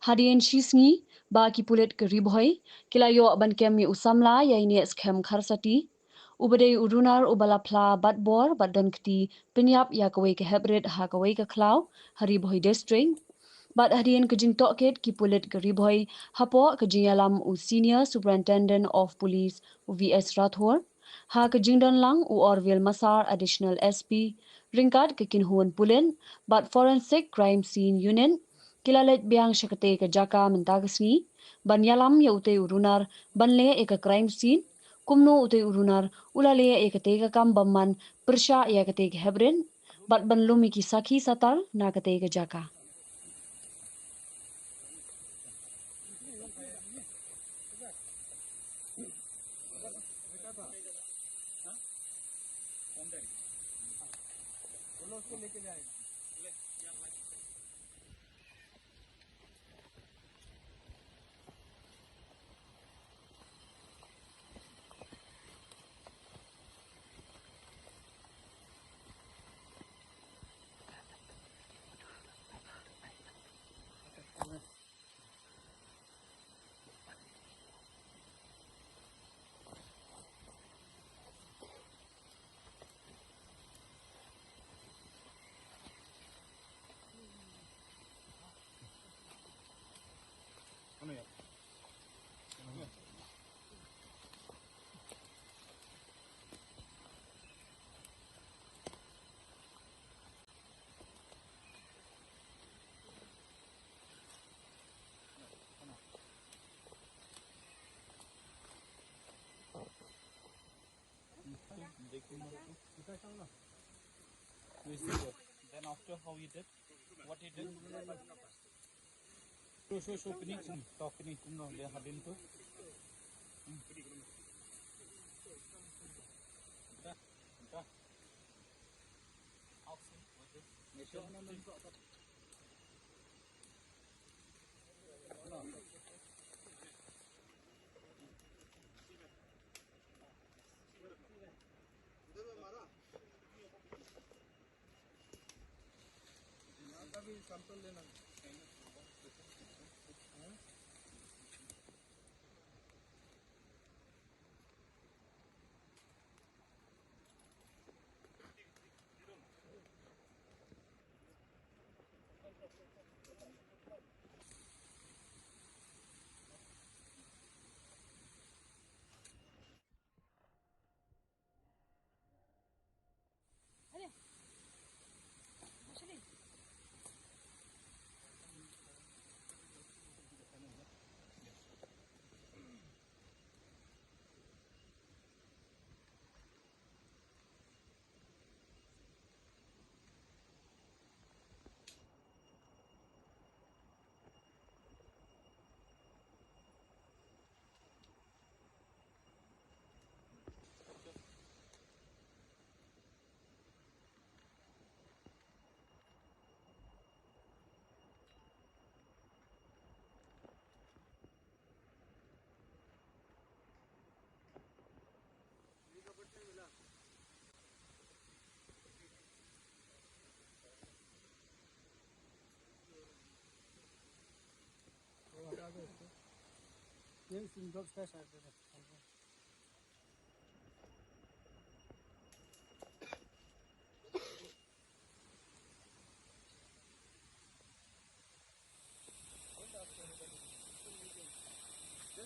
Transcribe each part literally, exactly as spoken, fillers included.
Hadien shi sngi ba ki pulit ka Ri Bhoi ki la ïoh ban kem ïa u samla ïa ine skhem Kharsati, uba dei u runar uba la phla bad bor bad don kti pynïap ïa kawei ka heprit ha kawei ka khlaw ha Ri Bhoi District. Bad hadien ka jingtohkit ki pulit ka Ri Bhoi hapoh ka jingïalam u Senior Superintendent of Police, u V S Rathore, ha ka jingdon lang u Orville Massar, Additional S P, ryngkat ka kynhun pulit bad Forensic Crime Scene Unit, ki la leit biang sha katei ka jaka mynta ka sngi ban ïalam ïa utei u runar ban leh ïa ka crime scene, kumno utei u runar u la leh ïa katei ka kam bymman pyrshah ïa katei ka heprit, bad ban lum ïa ki sakhi satar na katei ka jaka. Then after how he did? What he did? Show, show, show, pini kum, to pini kum no, dia hadin tu. Hmm. Dah, dah. Action, okay. Just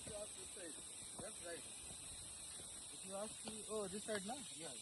you ask this side. Left, right. If you ask, oh, this side, na? Yeah, yeah.